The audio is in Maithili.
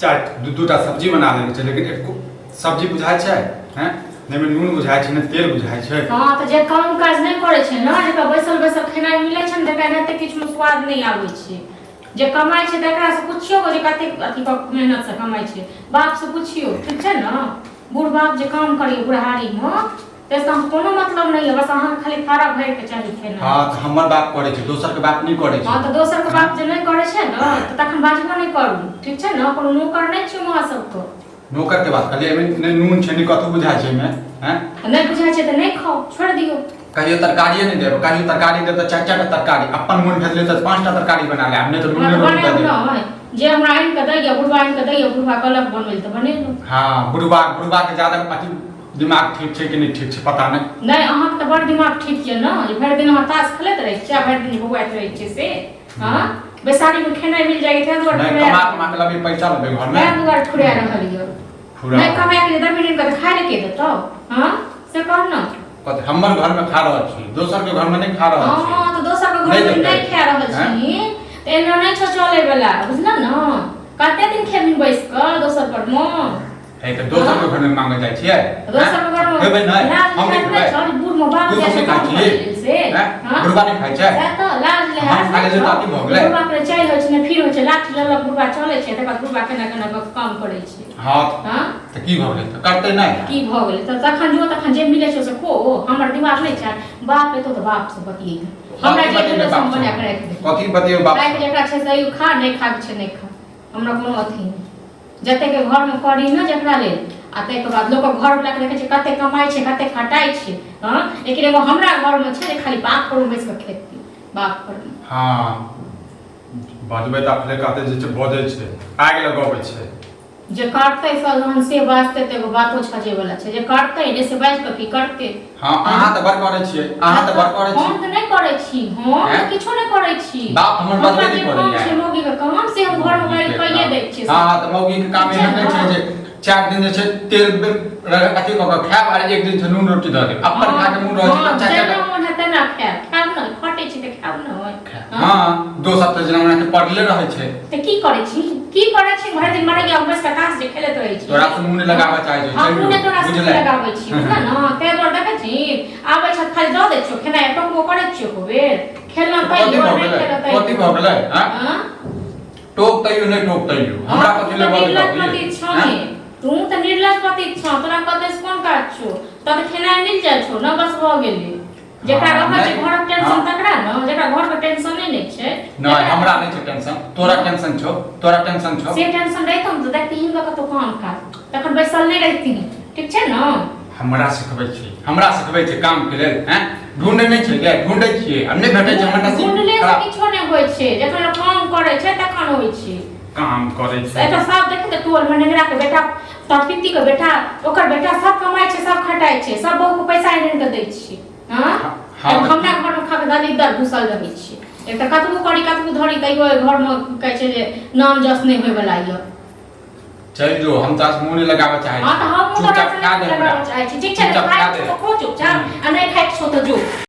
चारि दू दूटा सब्जी बना लेने छै, लेकिन एको सब्जी बुझाइ छै हैं, नहि मे नून बुझाइ छै, नहि तेल बुझाइ छै। हँ, तऽ जे काम काज नहि करै छै ने, जेकरा बैसल बैसल खेनाइ मिलै छै ने, तकरा एनाहिते किछुमे स्वाद नहि आबै छै। जे कमाइ छै तकरासँ पुछियौ जे कतेक अथी कऽ मेहनतसँ कमाइ छै। बापसँ पुछियौ, ठीक छै ने? बूढ़ बाप जे काम करैए बुढ़ारीमे, ताहिसँ अहाँके कोनो मतलब नहि यऽ। बस अहाँके खाली थारा भरिके चाही खेनाइ। हँ, तऽ हमर बाप करै छै, दोसरके बाप नहि करै छै। हँ, तऽ दोसरके बाप जे नहि करै छै ने, तऽ तखन बाजबो नहि करू, ठीक छै ने? कोनो नौकर नहि छियै अहाँ सबके। नौकर के बात कहलियै, एहिमे नहि नून छै, नहि कथू बुझाइ छै एहिमे हैं। नहि बुझाइ छै तऽ नहि खाउ, छोड़ि दियौ। कहियो तरकारिए नहि देब, कहियो तरकारी देब तऽ चारि चारि टा तरकारी। अपन मोन भेल तऽ पाँच टा तरकारी बना लेब, नहि तऽ हमरा नूने तऽ रोटी दऽ बनायब देब। नहि, जे हमरा आनि कऽ दैया, बुढ़बा आनि कऽ दैया, बुढ़बा कहलक बनबै लए तऽ बनेलहुँ। हँ, बुढ़बा, बुढ़बा के ज्यादा अथी दिमाग ठीक छै कि नहि ठीक छै पता नहि। नहि, अहाँके तऽ बड़ दिमाग ठीक यऽ ने, जे भरि दिन अहाँ ताश खेलैत रहै छियै आ भरि दिन बौआइत रहै छियै से। हँ, बैसारी में खेनाइ मिल जाए ताहि दुआरे नहीं, फुरा। कमा कमा के लबी पैसा लबे घर में। ताहि दुआरे फुरा रहल यऽ। फुरा। नहीं कमाए के देबी नहीं तऽ खाए ले के देतौ? हँ, से कह न। कथी हमर घर में खा रहल छी, दोसर के घर में नहीं खा रहल छी। हँ, तऽ दोसर के घर नहि में देतै। नहीं खा रहल छी तऽ एना नहि छौ चले वाला, बुझल न? कते दिन खेबही बैस कऽ दोसर पर मे? हे, तऽ दोसर के घर में मांगे जाइ छियै? दोसर के घर में खेबै नहि? लाज हम नहि लिहाज नहि खेबै। छौ? बूढ़ में बाप तू जाइ सब छै नहि खाइ काम छी? करै लेल से। हैं? हँ? बुढ़बा नहि खाइ छै? सएह तऽ लाज लिहाज हम खा नहि लेलियै छौ। तऽ अथी भऽ गेलै। बुढ़बा के चालि होइ छै ने, फिर होइ छै, लाठी लऽ लऽ बुढ़बा चलै छै, तकर बाद बुढ़बा केना केना कऽ काम करै छै। हँ। हँ। तऽ की भऽ गेलै? तऽ करतै नहि? की भऽ गेलै? तऽ तखन जो, तखन जे मिलै छै से खो। हमर दिमाग नहि छै? बाप एतौ तऽ बाप से बतियेबै। हमरा कथी जे बतेबै भेटल से हम बाप से? बना कऽ राखि देबै। कथी बतेबै बाप खायके से? जकरा छै से खा, नहि खायके छै नहि खा, हमरा कोनो अथी नहि। जतेक घरमे करी ने जकरा लेल, आ ताहिके बाद लोकक घरवलाके देखै छै कते कमाइ छै, कते खटाइ छै। हँ, लेकिन एगो हमरा घरमे छै जे खाली बाप पर बैस कऽ खेती बाप पर। हँ, बजबै तऽ अपने कहतै जे छै बजै छै, आगि लगबै छै। जे करतै सब जहन से बाजतै तऽ एगो बातो छजै वला छै। जे करतै नहि से बाजि कऽ की करतै? हँ, अहाँ तऽ बड़ करै छियै, अहाँ तऽ बड़ करै हम छी। तऽ नहि करै छी, हम तऽ हैं? किछो नहि करै छी। बाप हमर हमरा बजबे जे नहि काम करैया। छै मौगीके काम, से हम घरमे बैठ कइए दै छियै। हँ, तऽ मौगीके काम एहन नहि छै जे 4 दिन जे छै तेल अथी कऽ कऽ खायब आ एक दिन छै नून रोटी दऽ देब। अपन खाके मोन रहै छै तऽ चारि जेना चारि मोन है तेना खायब, खायब ने, खटै छी तऽ खायब ने। हँ, दोसर तऽ जेना ओना पड़ले रहै छै। तऽ की करै छी, की करै छी? भरि दिन मरैया बैस कऽ ताश जे खेलैत रहै छी। तोरा से मुँह नहि लगाबऽ चाहै छै। हम मुँह नहि तोरा से बुझलै? लगाबै छी, बुझल ने? ताहि दुआरे देखै छी, आबै छ खाली दऽ दै छियौ खेनाइ, टोकबो करै छियौ एको बेर? खेलना कथी तैयो भऽ नहि गेलै? खेलऽ कथी तैयो। भऽ गेलै? हँ? हँ? टोक तैयो नहि, टोक तैयो हमरा हँ, कथी तू ले तऽ बजै? निर्लज पतित छौ ने, तू तऽ निर्लज पतित छौ। तोरा कतै से कोन काज छौ? तोरा तऽ खेनाइ मिल जाइ छौ ने, बस भऽ गेलै। जेकरा हँ, रहै छै नहि, घरक टेंशन हँ। तकरा ने, जेकरा घरके टेंशने नहि छै। नहि, हमरा नहि छै टेंशन, तोरा टेंशन छौ, तोरा टेंशन छौ। से टेंशन रहितौ ने तऽ देखतिही ने कतौ काम काज, तखन बैसल नहि रहितिही, ठीक छै ने? हमरा सिखबै छै, हमरा सिखबै छै काम के लेल। हैं, ढूंढे नहि छै गे? ढूंढै छियै आ नहि भेटै छै, हमर नसीब ढूंढले से खराब। किछो नहि होइ छै, जखन लोक काम करै छै तखन होइ छै। काम करै छै। एतऽ सब देखी तऽ टोल मे नेंगरा के बेटा, तपित्ती के बेटा, ओकर बेटा सब कमाइ छै, सब खटाइ छै, सब बहू के पैसा आनि आनि कऽ दै छै। हँ। हँ। एगो हमरा घर मे खा कऽ दलिदर घुसल रहै छै। एक तऽ कतबो करी, कतबो धरी, तैयो एहि घर मे कहै छै जे नाम जस नहि होय वला यऽ। चलि जो, हम तोरा से मुँह नहि लगाबऽ चाहै हँ, तऽ छी। हम तोरा चुपचाप से खा नहि दे हमरा। लगाबऽ चाहै छी, ठीक छै ने? चुपचाप खाइ खा के दे। छौ तऽ खो चुपचाप, आ नहि खाइ के छौ तऽ जो।